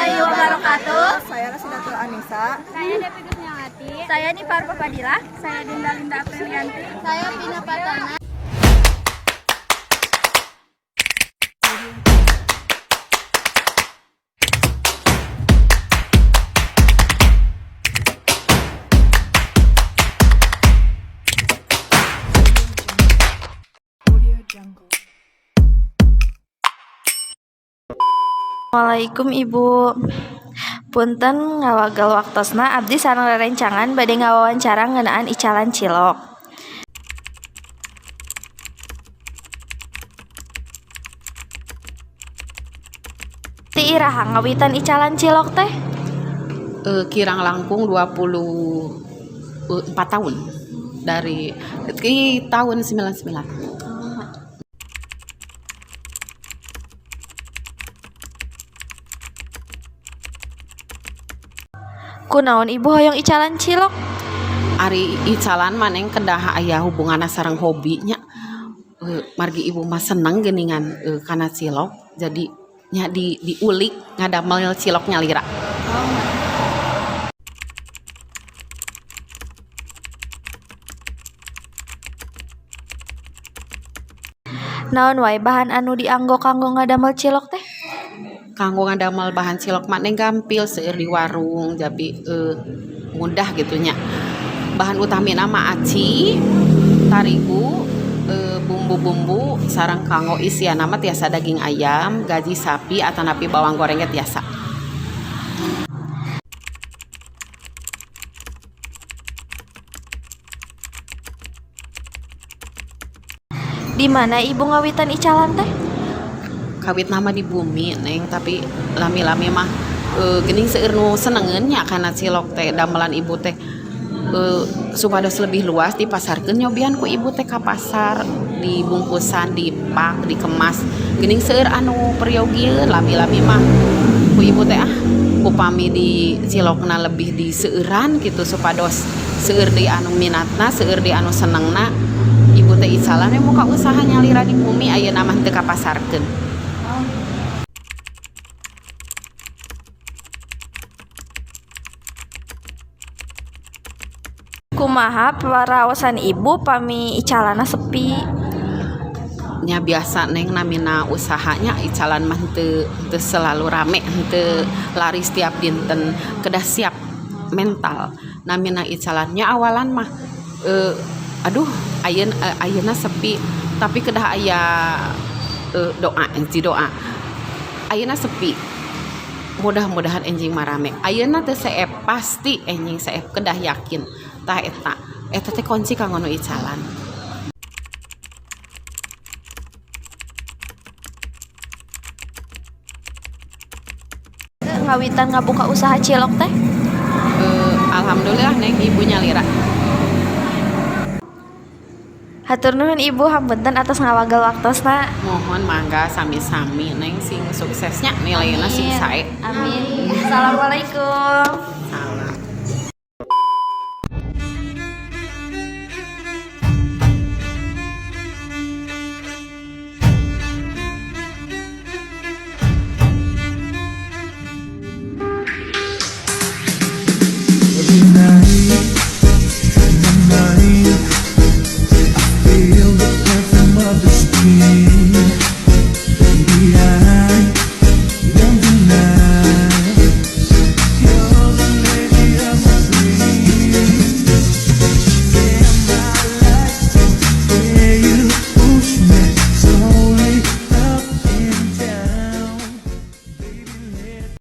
Warahmatullahi wabarakatuh. Saya Rasidatul Anissa. Saya Devi Gusniawati. Saya Nifar Fadilah. Saya Dinda Linda Aprilianti. Saya Pina Patana. Assalamualaikum, Ibu. Punten ngawagel waktosna, abdi sareng rerencangan bade ngawawancara ngeunaan icalan cilok. Ti iraha ngawitan icalan cilok teh? Kirang langkung 24 tahun, dari di tahun 99. Kunaon Ibu hoyong icalan cilok? Ari icalan mah, Neng, kedah aya hubunganna sareng hobinya. Margi ibu mah seneng geuningan kana cilok, jadi nya diulik ngadamel cilok nyalira. Naon wae bahan anu dianggo kanggo ngadamel cilok teh? Kanggo ngadamel bahan cilok mah, Neng, gampil, seueur di warung, jadi mudah gitu nya. Bahan utamina mah aci, tarigu, bumbu-bumbu, sareng kanggo isianna mah tiasa daging ayam, gaji sapi, atanapi bawang goreng ge tiasa. Di mana Ibu ngawitan icalan teh? Kawitna mah di bumi, Neng, tapi lami-lami mah geuning seueur nu senengeun nya kana cilok teh damelan ibu teh, supados lebih luas dipasarkeun, nyobian ku ibu teh ka pasar, dibungkusan, dipak, dikemas, geuning seueur anu peryogieun. Lami-lami mah ku ibu teh, ah, upami di cilokna lebih diseueuran gitu, supados seueur deui anu minatna, seueur deui anu senengna, ibu teh icalan we muka usaha nyalira di bumi. Ayeuna mah teu kapasarkeun. Kumaha paraosan Ibu pami icalanna sepi? Nya biasa, Neng, namina usahanya icalan mah teu selalu rame, henteu laris tiap dinten, kedah siap mental. Namina icalannya awalan mah aduh, ayeuna sepi, tapi kedah aya doa, hiji doa, ayeuna sepi, mudah-mudahan enjing marame, ayeuna teu seep, pasti enjing seep, kedah yakin. Tah, eta teh kunci kanggo nu icalan. Ngawitan ngabuka usaha cilok teh? Alhamdulillah, Neng, ibu nyalira. Hatur nuhun, Ibu, hapunten atas ngawagel waktosna. Mohon mangga, sami-sami, Neng, sing suksesnya, nilainya sing sae. Amin. Assalamualaikum.